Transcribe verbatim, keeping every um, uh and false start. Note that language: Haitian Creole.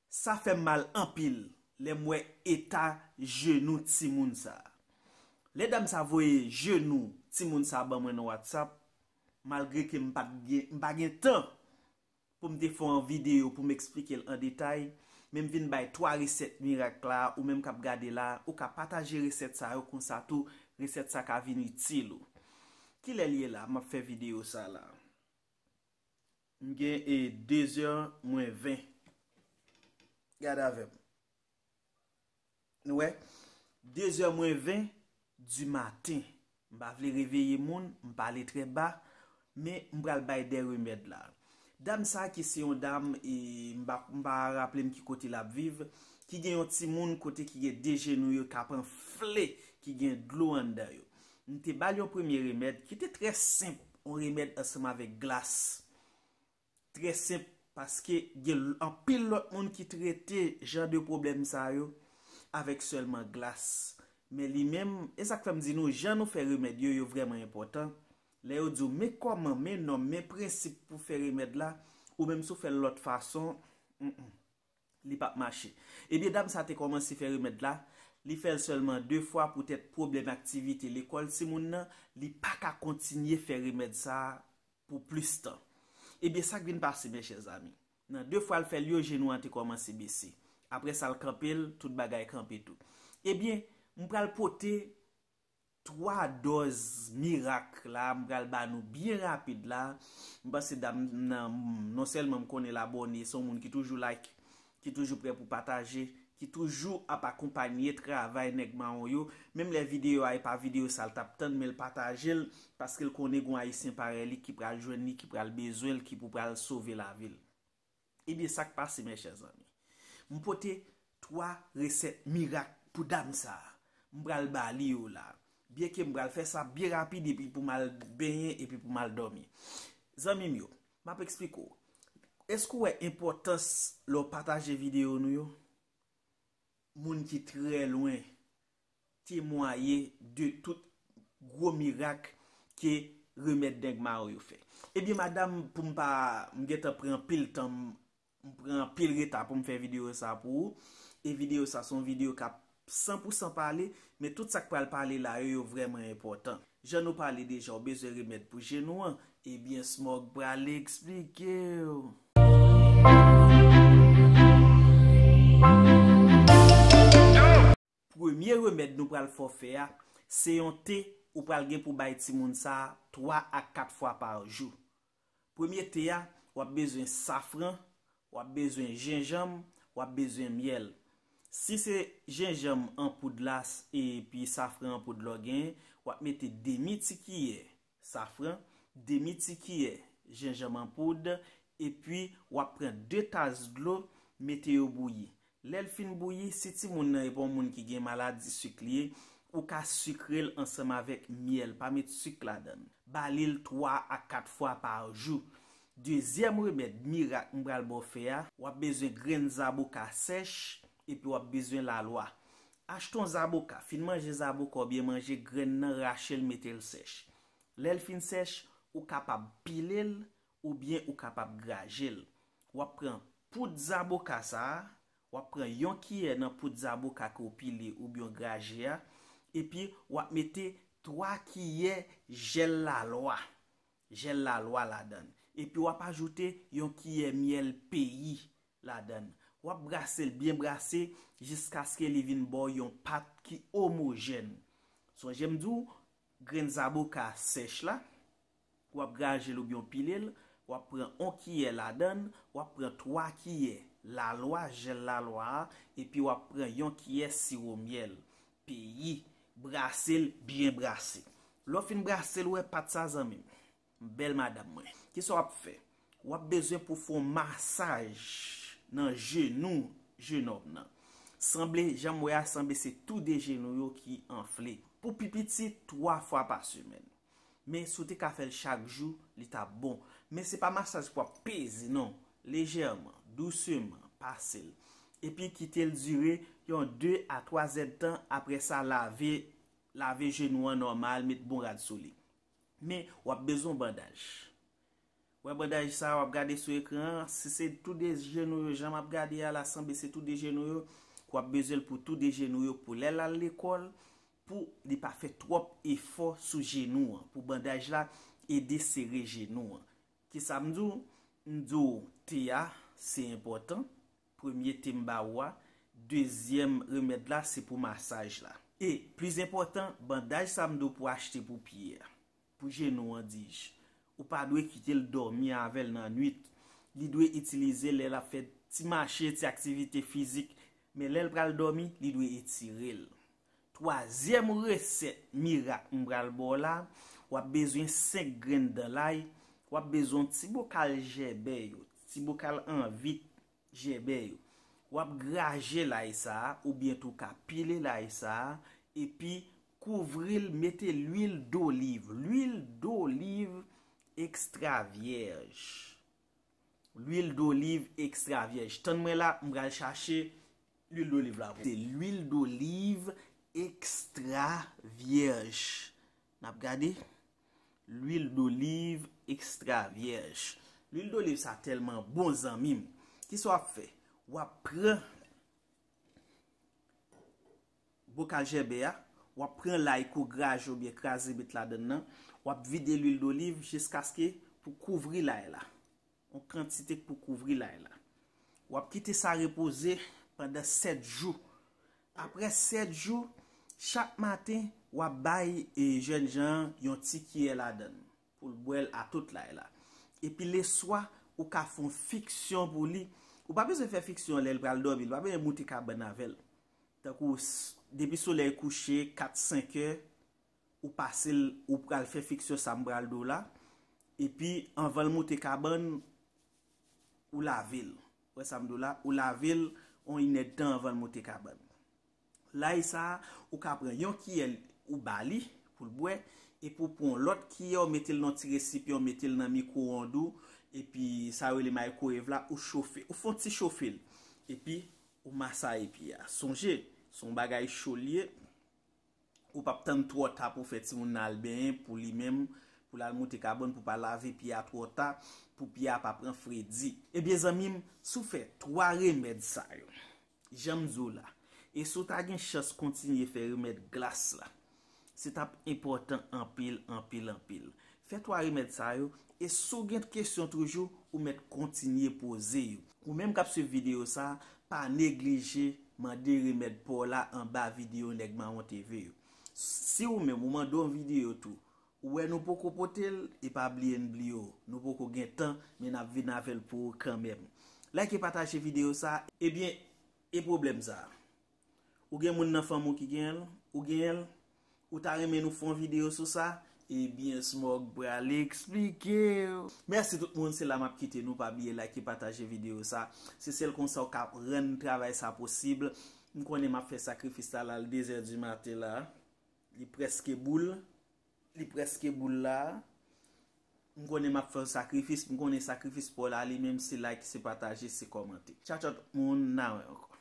Sa fè m mal anpil lè m wè eta jenou timoun sa. Lè dam sa voye jenou timoun sa ban mwen nan WhatsApp, malgre ke m pa t gen, m pa gen tan pou m te fè yon videyo pou m eksplike l an detay, men m vin bay twa resèt mirak la, ou menm k ap gade la, ou ka pataje resèt sa yo konsa tou, resèt sa ka vin itil ou. Kilè l ye la, m ap fè videyo sa la? M gen e de zè mwen ven. Gade avè m. Nou wè? De zè mwen ven di maten. M pa vle reveye moun, m pale trè ba, men m pral bay de remèd la. Dam sa ki se yon dam, e, m pa, m pa raple m ki kote l ap viv, ki gen yon timoun kote ki gen de jenou yo k ap anfle, ki gen dlo anndan yo. M te ba l yon premye remèd ki te trè senp, yon remèd ansanm avèk glas. Trè senp, paske gen anpil lòt moun ki trete jan de pwoblèm sa yo avèk sèlman glas. Men li menm, e sa k fè m di nou, jan nou fè remèd yo, yo vrèman enpòtan. Lè yo di w, men kòman, men nòm, men prensip pou fè remèd la, ou menm si w fè l lòt fason, mm, mm, li p ap mache. Ebyen, dam sa te kòmanse fè remèd la, li fè l sèlman de fwa, poutèt pwoblèm aktivite lekòl timoun nan, li pa ka kontinye fè remèd sa pou plis tan. Ebyen, sa k vin pase, mes chers amis? Nan de fwa l fè l yo, jenou an te kòmanse bese. Apre sa, l kanpe l, tout bagay kanpe tou. Ebyen, m pral pote twa dòz mirak la, m pral ba nou byen rapid la. M panse dam nan, non sèlman m konnen l abòne, se yon moun ki toujou like, ki toujou prè pou pataje, ki toujou ap akonpanye travay nèg mawon yo. Menm lè videyo a e pa videyo sa l t ap tann, men l pataje l, paske l konnen gon Ayisyen parèy li ki pral jwenn li, ki pral bezwen l, ki pou pral sove lavi l. Ebyen, sa k pase, mes chers amis? M pote twa resèt mirak pou dam sa a. M pral ba li yo la. Byenke m pral fè sa byen rapid epi pou m al benyen epi pou m al dòmi. Zanmi m yo, m ap eksplike w. Èske w wè enpòtans lè w pataje videyo nou yo? Moun ki trè lwen temwaye de tout gwo mirak ke remèd nèg mawon yo fè. Ebyen, madanm, pou m pa, m gentan pran anpil tan, m, m pran anpil reta pou m fè videyo sa pou ou. E videyo sa se yon videyo k ap san pou san pale, men tout sa k pral pale la yo, yo vrèman enpòtan. Jan nou pale deja, w bezwen remèd pou jenou an, ebyen, Smog pral eksplike w. Premye remèd nou pral fè w fè a, se yon te ou pral gen pou bay timoun sa a twa a kat fwa pa jou. Premye te a, w ap bezwen safran, w ap bezwen jenjanm, w ap bezwen myèl. Si se jenjanm an poud la s-, epi safran an poud la w genyen, w ap mete demi ti kiyè safran, demi ti kiyè jenjanm an poud, epi w ap pran de tas dlo, mete yo bouyi. Lè l fin bouyi, si timoun nan e pa yon moun ki gen maladi sik li ye, ou ka sikre l ansanm avèk myèl, pa met sik ladan l. Ba li l twa a kat fwa pa jou. Dezyèm remèd mirak m pral ba w fè a, w ap bezwen grenn zaboka sèch, epi w ap bezwen lalwa. Achte yon zaboka, fin manje zaboka oubyen manje grenn nan, rache l, mete l sèch. Lè l fin sèch, ou kapab pile l oubyen ou kapab graje l. W ap pran poud zaboka sa a, w ap pran yon kiyè nan poud zaboka ke w pile oubyen w graje a, epi w ap mete twa kiyè jèl lalwa, jèl lalwa ladan l. Epi w ap ajoute yon kiyè myèl peyi ladan l. W ap brase l byen brase jiskaske li vin ba w yon pat ki omojèn. Sonje m di w, grenn zaboka sèch la, w ap graje l oubyen w pile l, w ap pran yon kiyè ladan l, w ap pran twa kiyè lalwa, jèl lalwa a, epi w ap pran yon kiyè siwo myèl peyi, brase l byen brase. Lè w fin brase l, ou wè pat sa, zanmi m, bèl madanm mwen. Kisa w ap fè? W ap bezwen pou fè yon masaj nan jenou jenòm nan. Sanble, jan m wè a, sanble se tou de jenou yo ki anfle. Pou pi piti, twa fwa pa semèn. Men si w te ka fè l chak jou, li t ap bon. Men se pa masaj pou w ap peze, non. Lejèman, douseman, pase l. Epi kite l dire yon de a twa zèdtan, apre sa lave, lave jenou an nòmal, met bon rad sou li. Men w ap bezwen yon bandaj. Wè bandaj sa w ap gade sou ekran an, si se tou de jenou yo, jan m ap gade a la, sanble se tou de jenou yo, w ap bezwen l pou tou de jenou yo, pou lè l al lekòl, pou li pa fè twòp efò sou jenou an, pou bandaj la ede sere jenou an. Kisa m di w? M di w te a, se enpòtan. Premye te m ba ou a. Dezyèm remèd la, se pou masaj la. E, plis enpòtan, bandaj sa m di w pou achte pou pye a, pou jenou an, dis. Ou pa dwe kite l dòmi avè l nan nwit. Li dwe itilize lè l ap fè ti mache, ti aktivite fizik. Men lè l pral dòmi, li dwe etire l. Twazyèm resèt mirak m pral ba w la, w ap bezwen senk grenn dan lay, w ap bezwen yon ti bokal jèbè yo, ti bokal anvit jèbè yo. W ap graje lay sa a, oubyen tou w ka pile lay sa a, epi kouvri l, mete lwil doliv, lwil doliv ekstra vyèj. Lwil doliv ekstra vyèj. Tann mwen la, m pral chache lwil doliv la pou. Se lwil doliv ekstra vyèj. N ap gade. Lwil doliv ekstra vyèj. Lwil doliv sa tèlman bon, zanmi m. Kisa w ap fè? W ap pran bokal jèbè a, w ap pran lay kou graje oubyen kraze met ladann nan, w ap vide lwil doliv jiskaske pou kouvri lay la. Yon kantite k pou kouvri lay la. W ap kite sa repoze pandan sèt jou. Apre sèt jou, chak maten, w ap bay, e, jènjan an yon ti kiyè ladann pou l bwè l a tout lay la. Epi leswa, ou ka fè yon fiksyon pou li. Ou pa bezwen fè fiksyon lè l pral dòmi, li pa bezwen moute kabann avè l. Tankou s-, depi solèy kouche, kat, senk è, ou pase l, ou pral fè fiksyon sa m pral di w la. Epi, anvan l moute kabann, ou lave l. Wè sa m di w la? Ou lave l yon inèdtan anvan l moute kabann. Lay sa a, ou ka pran yon kiyè ou ba li pou l bwè, epi ou pran yon lòt kiyè, ou mete l nan ti resipyan, ou mete l nan mikwowond ou, epi sa yo rele maykwowev la, ou chofe. Ou fè yon ti chofe l. Epi, ou masaye pye a. Sonje, se yon bagay cho l ye. Ou p ap tann twò ta pou w fè timoun nan al benyen pou li menm, pou l al moute kabann, pou w pa lave pye a twò ta, pou pye a pa pran fredi. Ebyen, zanmi m, si w fè twa remèd sa yo, jan m di w la, e si w ta gen chans kontinye fè remèd glas la, se t ap enpòtan anpil, anpil, anpil. Fè twa remèd sa yo, e si w gen kesyon toujou, ou mèt kontinye poze yo. Ou menm k ap swiv videyo sa, pa neglije mande remèd pa w la anba videyo Nèg Mawon T V yo. Si ou menm ou mande yon videyo tou, ou wè nou poko pote l, e pa bliye n bliye w. Nou poko gen tan, men n ap vin avè l pou ou kanmenm. Like e pataje videyo sa, ebyen, e pwoblèm sa a? Ou gen moun nan fanmi w ki genyen l? Ou genyen l? Ou ta renmen nou fè yon videyo sou sa? Ebyen, Smog pral eksplike w. Mèsi tout moun, se la m ap kite nou. Pa bliye like e pataje videyo sa. Se sèl konsa w ka rann travay sa posib. M konnen m ap fè sakrifis la, l al de zè di maten la. Li prèske boul. Li prèske boul la. M konnen m ap fè yon sakrifis. M konnen sakrifis pa w la, li menm, se like, se pataje, se kòmante. Tchaw, tchaw tout moun, n a wè ankò.